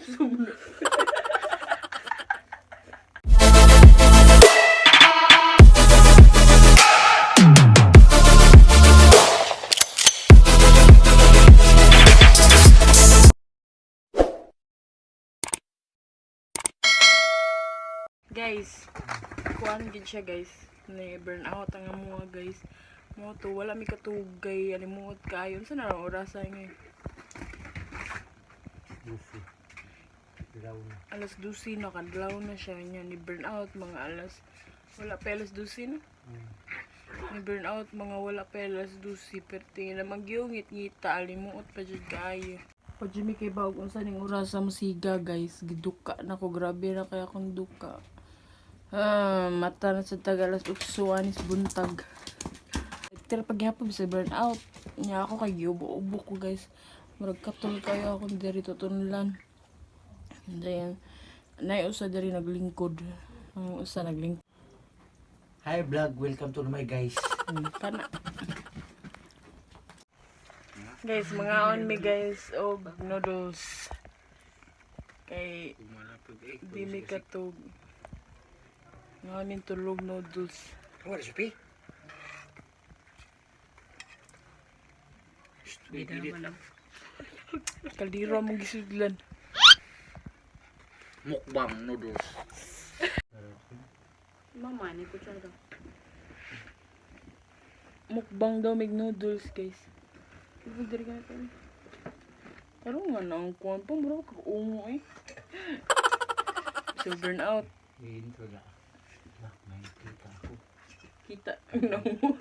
Sumno. Guys, kuan gid siya, guys. Ni burn out ang amuha, guys. Mo to wala mi katugay, alimuot kaayo. Unsa na ang orasa ngayon? Lucy. Ilaw na. Alas 12 na, kadlaw na siya niya. Ni burn out mga alas, wala pa alas 12 na. Ni burn out mga wala pa alas 12, pero tingin na magyungit ngita, alimuot pa jud kaayo. Pa Jimmy kay baog unsa ning orasa mo siga, guys. Giduka na ko, grabe na kaya akong duka. Ah, mata na sa tag alas 8 anis buntag. Pero paghapon sa burn out, niya ako kay giubo-ubo ko, guys. Murag katol kayo akong diri tutunlan. And then, nay usa diri naglingkod. Ang usa naglingkod. Hi vlog, welcome to my guys. Kana. Guys, mga on mi, guys, og noodles. Kay di mi katog. Nga min tulog noodles. Wala supi. Kaldero among gisudlan. Mukbang noodles. Mama, ni kutsara. Mukbang daw mig noodles, guys. Ibig diri ka na tayo. Karon nga na ang kuwan pa, mura kag ungo eh. So burn out. Intro na. Bah, may kita ako. Kita ang mo.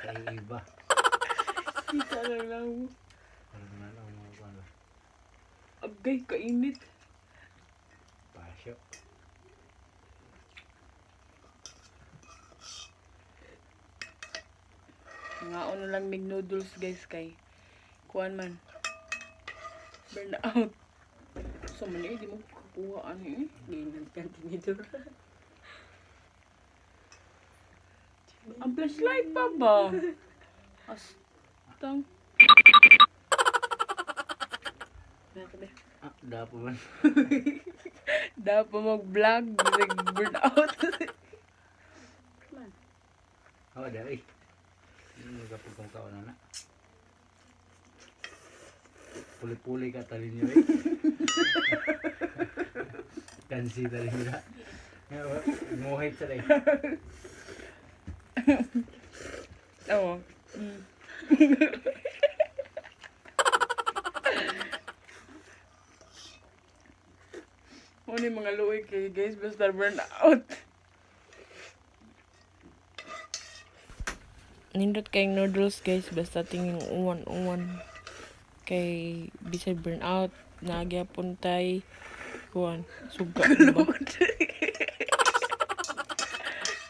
Kay iba. Kita lang lang mo. Parang na lang mga pala. Agay, kainit. Pasyo. Ngaon na lang mig noodles, guys, kay kuan man. Burn out. So man eh, di mo kakuha ano eh. Ginag kang tinidor. Ang flashlight pa ba? Astang. Ah, dapo man. Dapat mag-vlog, burn out. Man. Oh, dali. Hindi kong kaon na na. Puli-puli ka tali niyo eh. Kansi tali niyo na. Nguhit sa day. Oo. Ano yung mga luoy kayo, guys, basta burn out. Nindot kayong noodles, guys, basta tingin uwan-uwan. Kay bisag burn out, nagyapon tay kuan, suga ba?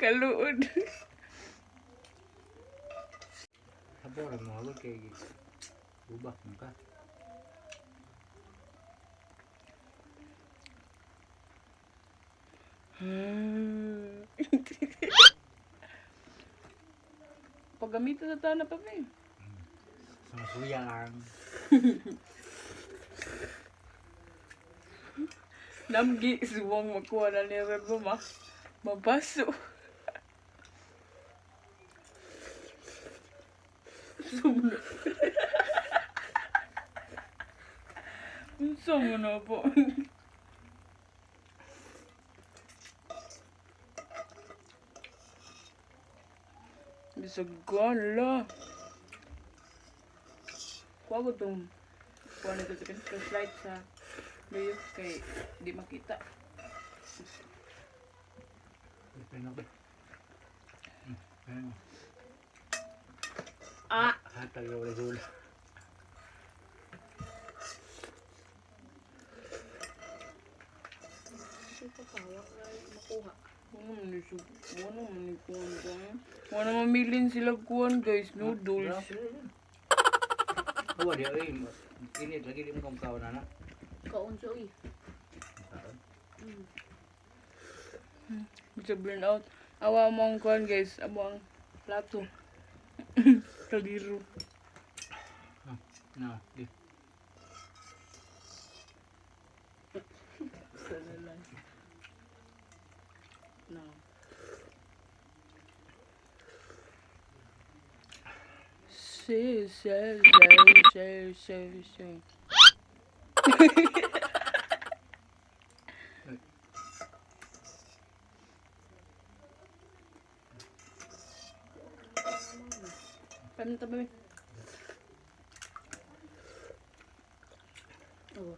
Kaluod. Sabo ra mo agad kay gubak mo ka. Paggamita sa tana pa ba eh. Sumusuya lang. Namgi, suwang makuha na niya sa ma. Mabaso. Sumno. Unsa mo na po? Bisag ko, ala. Kuha ko itong kuha nito sa flashlight sa luyo kay di makita. Ano ba? Ano? Ah! Hatag na wala gula. Ito pa, wala makuha. Wala man ni wala man ni kuwan kuwan. Wala mamilin sila kuwan, guys, noodles. Awa di ay init lagi di mo kong kaon na na. Kaon siya, uy. Kaon. Bisa burn out. Awa mo ang kuwan, guys, amo ang plato. Kaldero. Na, di. na lang. No. Si, si, si, si, si, si. Paano tabi? Oh.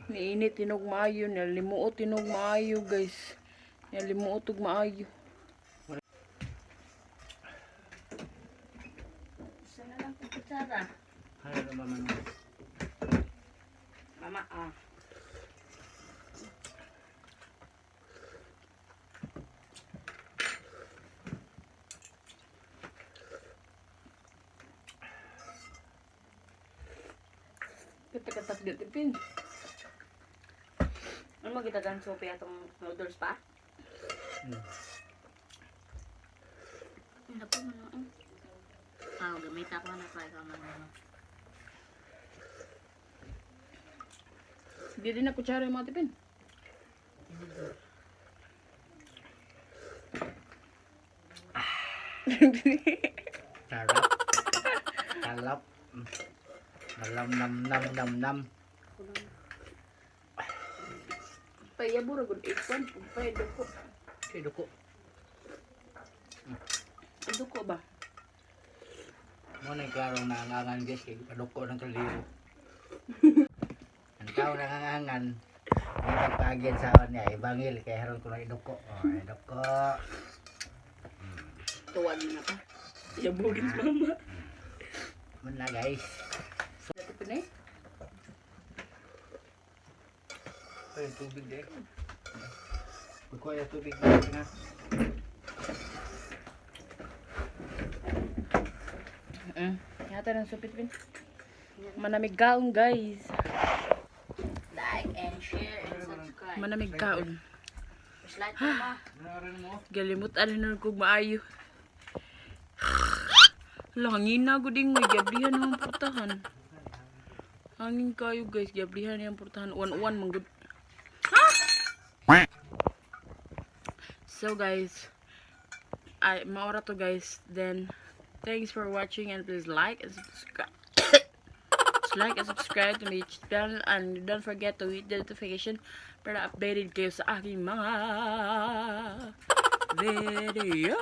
Niinit tinog maayo, nalimuot tinog maayo, guys. Nalimuot og maayo. Isa na lang kung kutsara. Ano na ba man? Mama, ah. Katakatak di tipin. Ano mo kita gan sope atong noodles pa? Ano pa man ang. Ah, gamit ako na pa ikaw man ano. Di din na kutsara yung mga tipin. Sarap. Talap. Nalam nam nam nam nam. Payabo ra gud ikon, pay duko. Kay duko. Duko ba? Mo na klaro na ang angan, guys, kay paduko ng kaldero. Ang tao nangangangan. Ang pagpagyan sa awan niya, ibangil kay haron ko na iduko. Oh, iduko. Tuwan na pa. Yabugin sa mama. Mun na, guys. Tipin eh. Ay, tubig de. Kukuha yung tubig na. Yata ng supit pin. Manamig kaon, guys. Like and share and subscribe. Manamig kaon. Just like mo. Ano mo? Galimot ano nun kog maayo. Hala, hangin na guding may gablihan ang portahan. Hangin kayo, guys, gablihan ang portahan. Uwan-uwan manggod. So guys, ay maora to, guys. Then thanks for watching and please like and subscribe. Please like and subscribe to my channel and don't forget to hit the notification para updated kayo sa aking mga video.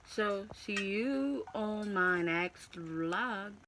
So, see you on my next vlog.